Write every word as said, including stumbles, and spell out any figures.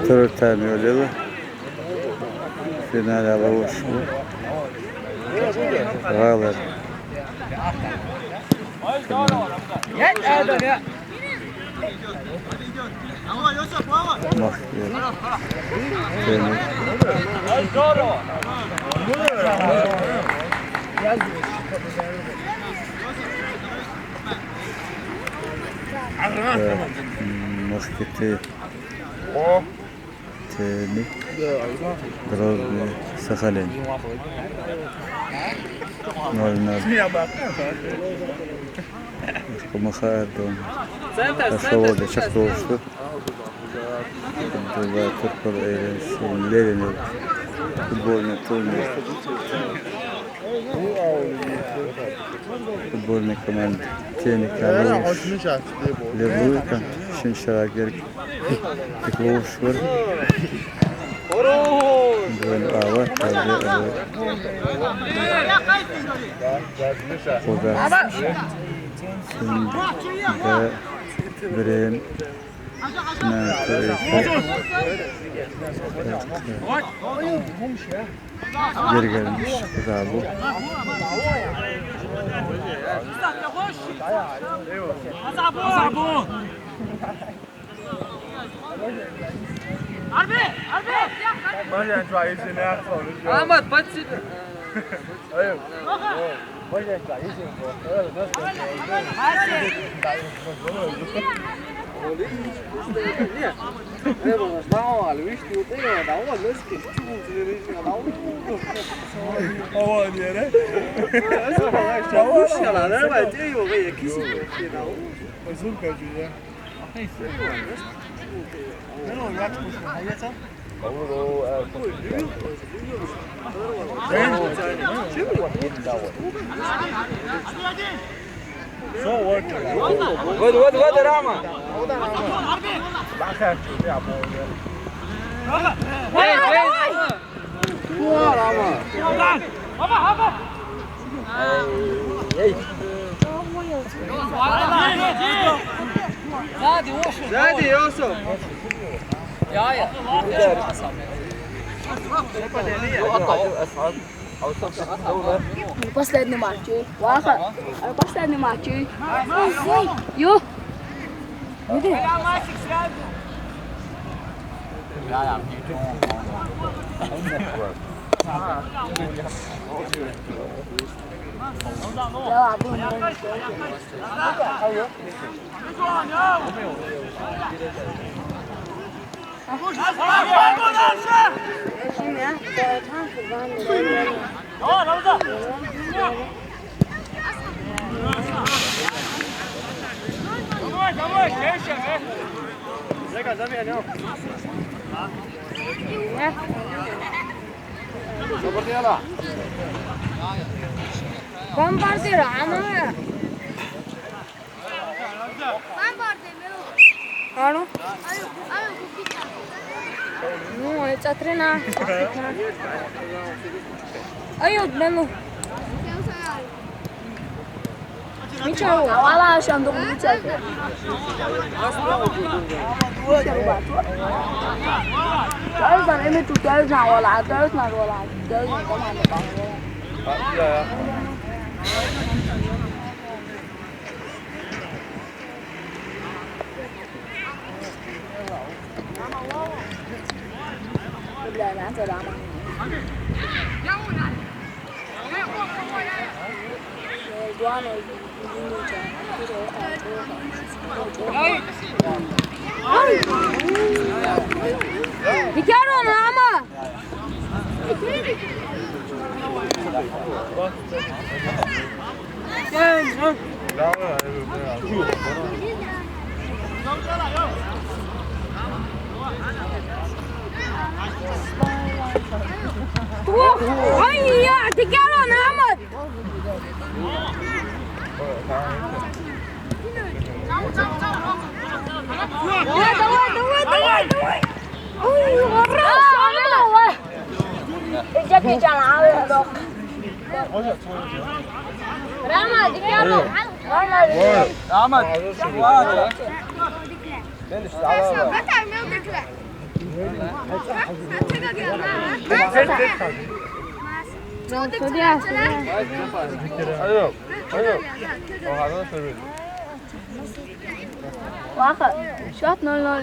Второй тайм ёллур. Финал алып ушу. Гьалар. Махкет. Демир. Махкети. Тени. Грозный. Сахалин. Ноль ноль. Къумахар дом. Ашавода чакътолушту. Абдулла Турпал эйлен син Левин футбольный турнир. Футбольный команда Тени Калуш. Левуйка. Шиншарагер. Киклуш вар. Дuen ава. Таби ава. Куда? Синда. Брем. Гергармиш кызабу. Амад, баци. Вода, вода, вода, Рама. Эй, эй, Рама. Сзади, Йосиф. Последний матч. Ваха. Последний матч. Ё. Бомбардир, ана. Ано? Ну, э, цатрена. Айо, бено. Мичао. Авала шандо мичао. Чай дан эми ту чай на вала, чай на вала. Dichiaro un'ama! Ой, я, ты кого, Намат? Давай, давай, давай, давай, давай. Ой, ура, ура. Иди, иди, Рама, иди. Ahmad. Waxa, shot nol nol.